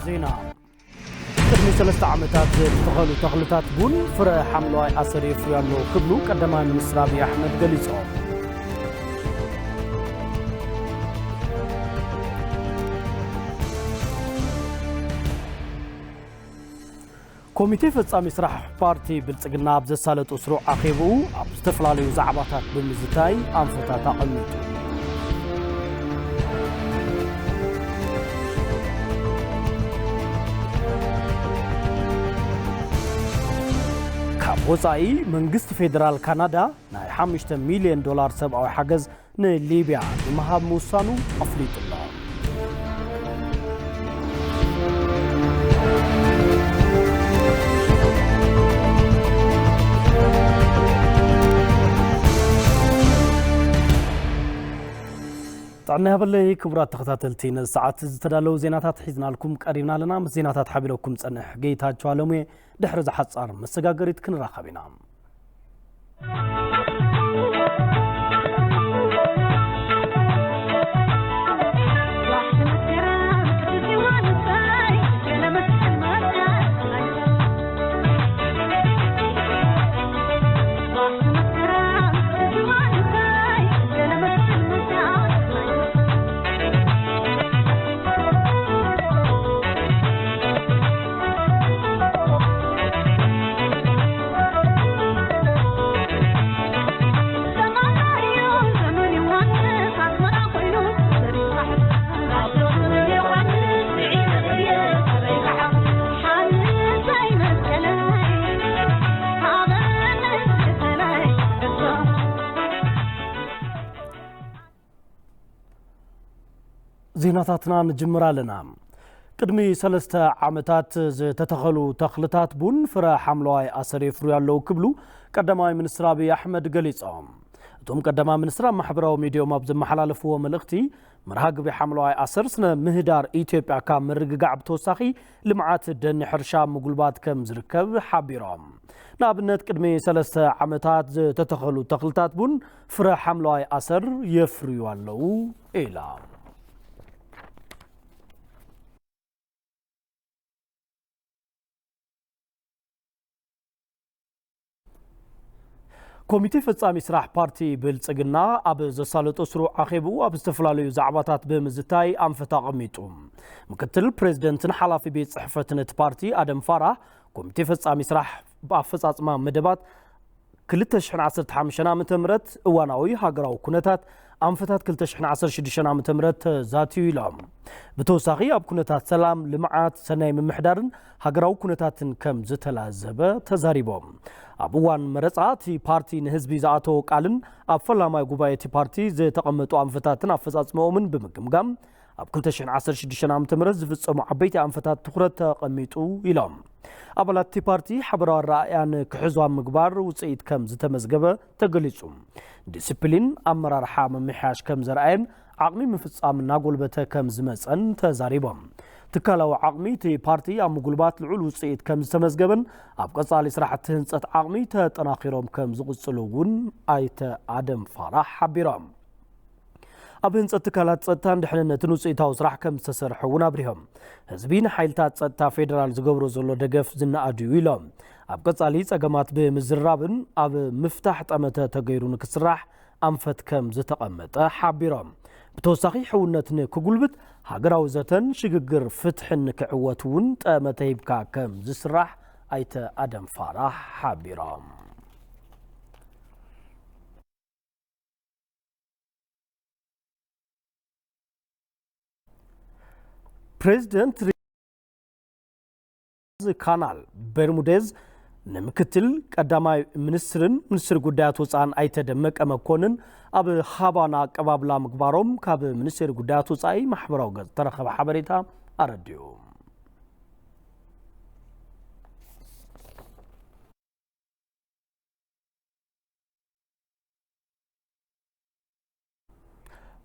ዜና። ቅድሚ ሰለስተ ዓመታት ዝተተኸሉ ተኽልታት ቡን ፍረ ሓምለዋይ ኣሰር የፍርዩ ኣለዉ ክብሉ ቀዳማይ ሚኒስትር ኣብይ ኣሕመድ ገሊጾም። ኮሚቴ ፈጻሚ ስራሕ ፓርቲ ብልጽግና ኣብ ዘሳለጦ ስሩዕ ኣኼብኡ ኣብ ዝተፈላለዩ ዛዕባታት ብምዝታይ ኣንፈታት ኣቐሚጡ። ካብ ወጻኢ መንግስቲ ፌደራል ካናዳ ናይ ሓሙሽተ ሚልዮን ዶላር ሰብኣዊ ሓገዝ ንሊብያ ንምሃብ ምውሳኑ ኣፍሊጡ ኣሎ። ጥዕና ይሃበለይ ክቡራት ተኸታተልቲ፣ ነዚ ሰዓት ዝተዳለዉ ዜናታት ሒዝናልኩም ቀሪብና ኣለና። ምስ ዜናታት ሓቢረኩም ጸንሕ ጌታቸው ኣለሙየ። ድሕሪ ዝሓጻር መሰጋገሪት ክንራኸብ ኢና። ዜናታትና ንጅምር ኣለና። ቅድሚ ሰለስተ ዓመታት ዝተተኸሉ ተኽልታት ቡን ፍረ ሓምለዋይ ኣሰር የፍርዩ ኣለዉ ክብሉ ቀዳማይ ሚኒስትር ኣብይ ኣሕመድ ገሊጾም። እቶም ቀዳማይ ሚኒስትር ኣብ ማሕበራዊ ሚዲያኦም ኣብ ዘመሓላለፍዎ መልእኽቲ፣ መርሃ ግብሪ ሓምለዋይ ኣሰር ስነ ምህዳር ኢትዮጵያ ካብ ምርግጋዕ ብተወሳኺ ልምዓት ደኒ ሕርሻ ምጉልባት ከም ዝርከብ ሓቢሮም። ንኣብነት ቅድሚ ሰለስተ ዓመታት ዝተተኸሉ ተኽልታት ቡን ፍረ ሓምለዋይ ኣሰር የፍርዩ ኣለዉ ኢሎም። ኮሚቴ ፈጻሚ ስራሕ ፓርቲ ብልጽግና ኣብ ዘሳለጦ ስሩዕ ኣኼብኡ ኣብ ዝተፈላለዩ ዛዕባታት ብምዝታይ ኣንፈት ኣቐሚጡ። ምክትል ፕሬዝደንትን ሓላፊ ቤት ጽሕፈትን እቲ ፓርቲ ኣደም ፋራህ፣ ኮሚቴ ፈጻሚ ስራሕ ብኣፈጻጽማ መደባት ክልተ ሽሕን ዓሰርተ ሓሙሽተን ዓመተ ምህረት እዋናዊ ሃገራዊ ኩነታት ኣንፈታት ክልተ ሽሕን ዓሰርተ ሽዱሽተን ዓመተ ምህረት ተዛትዩ ኢሎም። ብተወሳኺ ኣብ ኩነታት ሰላም፣ ልምዓት፣ ሰናይ ምምሕዳርን ሃገራዊ ኩነታትን ከም ዝተላዘበ ተዛሪቦም። ኣብ እዋን መረጻ እቲ ፓርቲ ንህዝቢ ዝኣተዎ ቃልን ኣብ ፈላማይ ጉባኤ እቲ ፓርቲ ዝተቐመጡ ኣንፈታትን ኣፈጻጽመኦምን ብምግምጋም ኣብ ክልተ ሽሕን ዓሰርተ ሽዱሽተን ዓመተ ምህረት ዝፍጸሙ ዓበይቲ ኣንፈታት ትኹረት ተቐሚጡ ኢሎም። ኣባላት እቲ ፓርቲ ሓበራዊ ኣረኣእያ ንክሕዙ ኣብ ምግባር ውጽኢት ከም ዝተመዝገበ ተገሊጹ። ዲስፕሊን ኣመራርሓ ምምሕያሽ ከም ዘርኣየን ዓቕሚ ምፍጻም እናጎልበተ ከም ዝመጸን ተዛሪቦም። ትካላዊ ዓቕሚ እቲ ፓርቲ ኣብ ምጉልባት ልዑል ውጽኢት ከም ዝተመዝገበን ኣብ ቀጻሊ ስራሕቲ ህንጸት ዓቕሚ ተጠናኺሮም ከም ዝቕጽሉ እውን ኣይተ ኣደም ፋራሕ ሓቢሮም። ኣብ ህንጸት ትካላት ጸጥታን ድሕንነትን ውጽኢታዊ ስራሕ ከም ዝተሰርሐ እውን ኣብሪሆም። ህዝቢ ንሓይልታት ጸጥታ ፌደራል ዝገብሮ ዘሎ ደገፍ ዝነኣድ እዩ ኢሎም። ኣብ ቀጻሊ ጸገማት ብምዝርራብን ኣብ ምፍታሕ ጠመተ ተገይሩ ንክስራሕ ኣንፈት ከም ዝተቐመጠ ሓቢሮም። ብተወሳኺ ሕውነት ንክጉልብት ሃገራዊ ዘተን ሽግግር ፍትሕን ንክዕወት እውን ጠመተ ሂብካ ከም ዝስራሕ ኣይተ ኣደም ፋራሕ ሓቢሮም። ፕሬዚደንት ሪያዝ ካናል በርሙዴዝ ንምክትል ቀዳማይ ሚኒስትርን ሚኒስትር ጉዳያት ወፃእን ኣይተ ደመቀ መኮንን ኣብ ሃባና ኣቀባብላ ምግባሮም ካብ ሚኒስቴር ጉዳያት ወፃኢ ማሕበራዊ ገፅ ዝተረኸበ ሓበሬታ ኣረዲኡ።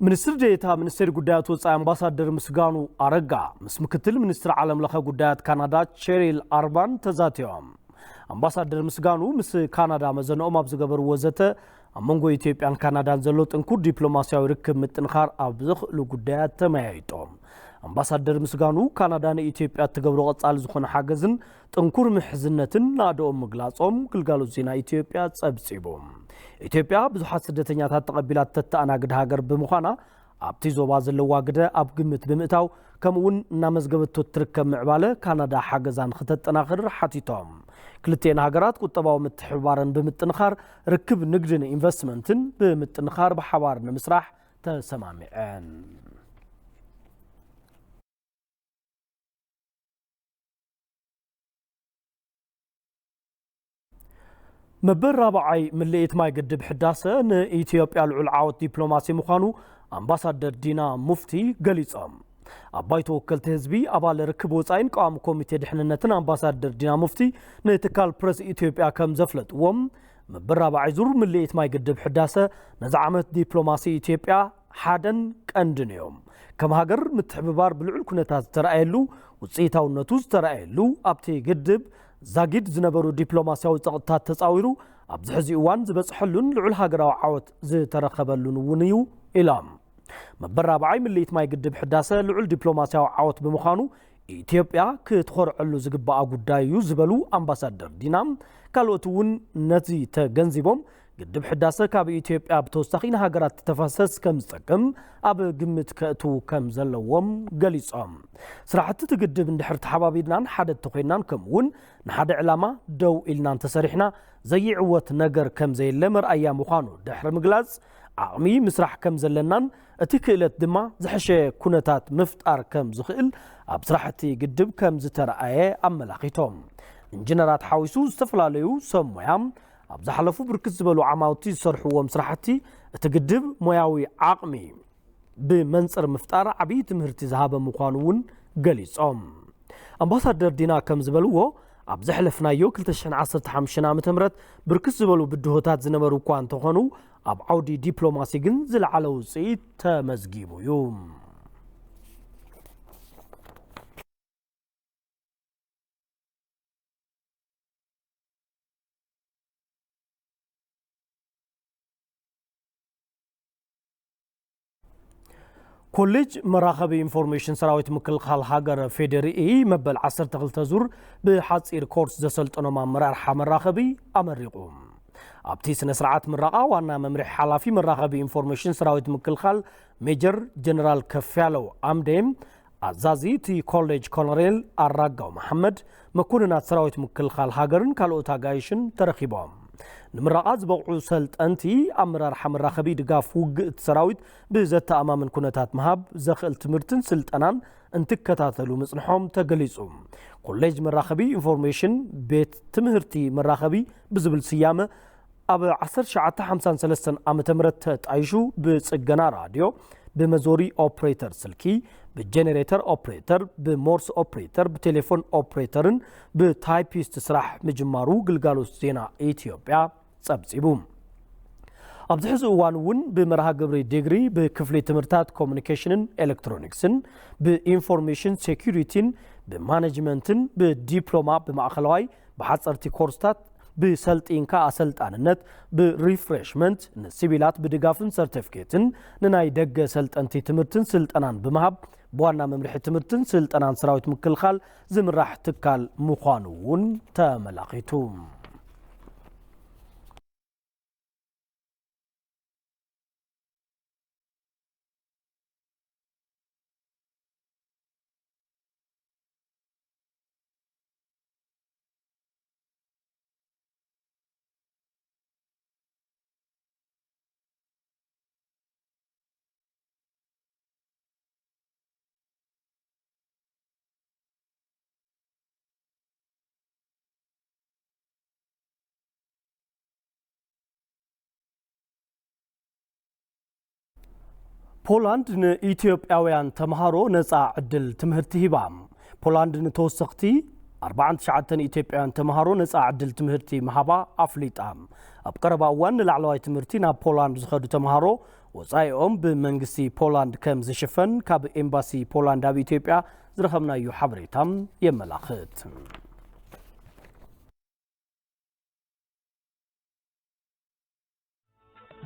ሚኒስትር ዴኤታ ሚኒስቴር ጉዳያት ወጻኢ ኣምባሳደር ምስጋኑ ኣረጋ ምስ ምክትል ሚኒስትር ዓለም ለኸ ጉዳያት ካናዳ ቼሪል ኣርባን ተዛቲዮም። ኣምባሳደር ምስጋኑ ምስ ካናዳ መዘንኦም ኣብ ዝገበርዎ ዘተ ኣብ መንጎ ኢትዮጵያን ካናዳን ዘሎ ጥንኩር ዲፕሎማስያዊ ርክብ ምጥንኻር ኣብ ዘኽእሉ ጉዳያት ተመያይጦም። ኣምባሳደር ምስጋኑ፣ ካናዳ ንኢትዮጵያ እትገብሮ ቀጻሊ ዝኾነ ሓገዝን ጥንኩር ምሕዝነትን ናእደኦም ምግላጾም ግልጋሎት ዜና ኢትዮጵያ ጸብጺቡ። ኢትዮጵያ ብዙሓት ስደተኛታት ተቐቢላ እተተኣናግድ ሃገር ብምዃና፣ ኣብቲ ዞባ ዘለዋ ግደ ኣብ ግምት ብምእታው፣ ከምኡ'ውን እናመዝገበቶ እትርከብ ምዕባለ ካናዳ ሓገዛ ንክተጠናኽር ሓቲቶም። ክልቲኤን ሃገራት ቁጠባዊ ምትሕብባረን ብምጥንኻር፣ ርክብ ንግድን ኢንቨስትመንትን ብምጥንኻር ብሓባር ንምስራሕ ተሰማሚዐን። መበል ራብዓይ ምልኢት ማይ ግድብ ሕዳሰ ንኢትዮጵያ ልዑል ዓወት ዲፕሎማሲ ምዃኑ ኣምባሳደር ዲና ሙፍቲ ገሊጾም። ኣብ ባይቶ ወከልቲ ህዝቢ ኣባል ርክብ ወጻኢን ቀዋሚ ኮሚቴ ድሕንነትን ኣምባሳደር ዲና ሙፍቲ ንትካል ፕረስ ኢትዮጵያ ከም ዘፍለጥዎም፣ መበል ራብዓይ ዙር ምልኢት ማይ ግድብ ሕዳሰ ነዚ ዓመት ዲፕሎማሲ ኢትዮጵያ ሓደን ቀንድን እዮም። ከም ሃገር ምትሕብባር ብልዑል ኩነታት ዝተረኣየሉ፣ ውፅኢታውነቱ ዝተረኣየሉ፣ ኣብቲ ግድብ ዛጊድ ዝነበሩ ዲፕሎማሲያዊ ጸቕጥታት ተጻዊሩ ኣብዚ ሕዚ እዋን ዝበጽሐሉን ልዑል ሃገራዊ ዓወት ዝተረኸበሉን እውን እዩ ኢሎም። መበል ራብዓይ ምልኢት ማይ ግድብ ሕዳሰ ልዑል ዲፕሎማሲያዊ ዓወት ብምዃኑ ኢትዮጵያ ክትኾርዐሉ ዝግባኣ ጉዳይ እዩ ዝበሉ ኣምባሳደር ዲና፣ ካልኦት እውን ነዚ ተገንዚቦም ግድብ ሕዳሰ ካብ ኢትዮጵያ ብተወሳኺ ንሃገራት ተፋሰስ ከም ዝጠቅም ኣብ ግምት ከእትዉ ከም ዘለዎም ገሊጾም። ስራሕቲ እቲ ግድብ እንድሕር ተሓባቢርናን ሓደ እንተኾይናን ከምኡ እውን ንሓደ ዕላማ ደው ኢልና እንተሰሪሕና ዘይዕወት ነገር ከም ዘየለ መርኣያ ምዃኑ ድሕሪ ምግላጽ፣ ዓቕሚ ምስራሕ ከም ዘለናን እቲ ክእለት ድማ ዝሐሸ ኩነታት ምፍጣር ከም ዝኽእል ኣብ ስራሕቲ ግድብ ከም ዝተረኣየ ኣመላኺቶም። ኢንጂነራት ሓዊሱ ዝተፈላለዩ ሰብ ሞያ ኣብ ዝሓለፉ ብርክት ዝበሉ ዓማውቲ ዝሰርሕዎም ስራሕቲ እቲ ግድብ ሞያዊ ዓቕሚ ብመንጽር ምፍጣር ዓብዪ ትምህርቲ ዝሃበ ምዃኑ እውን ገሊጾም። ኣምባሳደር ዲና ከም ዝበልዎ፣ ኣብ ዘሕለፍናዮ ክልተ ሽሕን ዓሰርተ ሓሙሽተን ዓመተ ምህረት ብርክት ዝበሉ ብድሆታት ዝነበሩ እኳ እንተኾኑ፣ ኣብ ዓውዲ ዲፕሎማሲ ግን ዝለዓለ ውፅኢት ተመዝጊቡ እዩ። ኮሌጅ መራኸቢ ኢንፎርሜሽን ሰራዊት ምክልኻል ሃገር ፌዴሪኢ መበል ዓሰርተ ክልተ ዙር ብሓፂር ኮርስ ዘሰልጠኖም ኣመራርሓ መራኸቢ ኣመሪቑ። ኣብቲ ስነ ስርዓት ምረቓ ዋና መምርሒ ሓላፊ መራኸቢ ኢንፎርሜሽን ሰራዊት ምክልኻል ሜጀር ጀነራል ከፍያለው ኣምዴ፣ ኣዛዚ እቲ ኮሌጅ ኮሎኔል ኣራጋው መሓመድ፣ መኮንናት ሰራዊት ምክልኻል ሃገርን ካልኦት ኣጋይሽን ተረኺቦም። ንምረቓ ዝበቕዑ ሰልጠንቲ ኣመራርሓ መራኸቢ ድጋፍ ውግእ እቲ ሰራዊት ብዘተኣማምን ኩነታት ምሃብ ዘኽእል ትምህርትን ስልጠናን እንትከታተሉ ምጽንሖም ተገሊጹ። ኮሌጅ መራኸቢ ኢንፎርሜሽን ቤት ትምህርቲ መራኸቢ ብዝብል ስያመ ኣብ ዓሰርተ ትሽዓተ ሓምሳን ሰለስተን ዓመተ ምህረት ተጣይሹ ብጽገና ራድዮ፣ ብመዞሪ ኦፕሬተር ስልኪ፣ ብጀነሬተር ኦፕሬተር፣ ብሞርስ ኦፕሬተር፣ ብቴሌፎን ኦፕሬተርን ብታይፒስት ስራሕ ምጅማሩ ግልጋሎት ዜና ኢትዮጵያ ጸብጺቡ። ኣብዚ ሕዚ እዋን እውን ብመርሃ ግብሪ ዲግሪ ብክፍሊ ትምህርታት ኮሙኒኬሽንን ኤሌክትሮኒክስን፣ ብኢንፎርሜሽን ሴኩሪቲን፣ ብማኔጅመንትን ብዲፕሎማ ብማእኸለዋይ ብሓፀርቲ ኮርስታት ብሰልጢንካ ኣሰልጣንነት ብሪፍሬሽመንት ንሲቪላት ብድጋፍን ሰርቲፊኬትን ንናይ ደገ ሰልጠንቲ ትምህርትን ስልጠናን ብምሃብ ብዋና መምርሒ ትምህርትን ስልጠናን ሰራዊት ምክልኻል ዝምራሕ ትካል ምዃኑ እውን ተመላኺቱ። ፖላንድ ንኢትዮጵያውያን ተምሃሮ ነጻ ዕድል ትምህርቲ ሂባ። ፖላንድ ንተወሰኽቲ ኣርባዓን ትሽዓተን ኢትዮጵያውያን ተምሃሮ ነጻ ዕድል ትምህርቲ ምሃባ ኣፍሊጣ። ኣብ ቀረባ እዋን ንላዕለዋይ ትምህርቲ ናብ ፖላንድ ዝኸዱ ተምሃሮ ወጻኢኦም ብመንግስቲ ፖላንድ ከም ዝሽፈን ካብ ኤምባሲ ፖላንድ ኣብ ኢትዮጵያ ዝረኸብናዮ ሓበሬታ የመላኽት።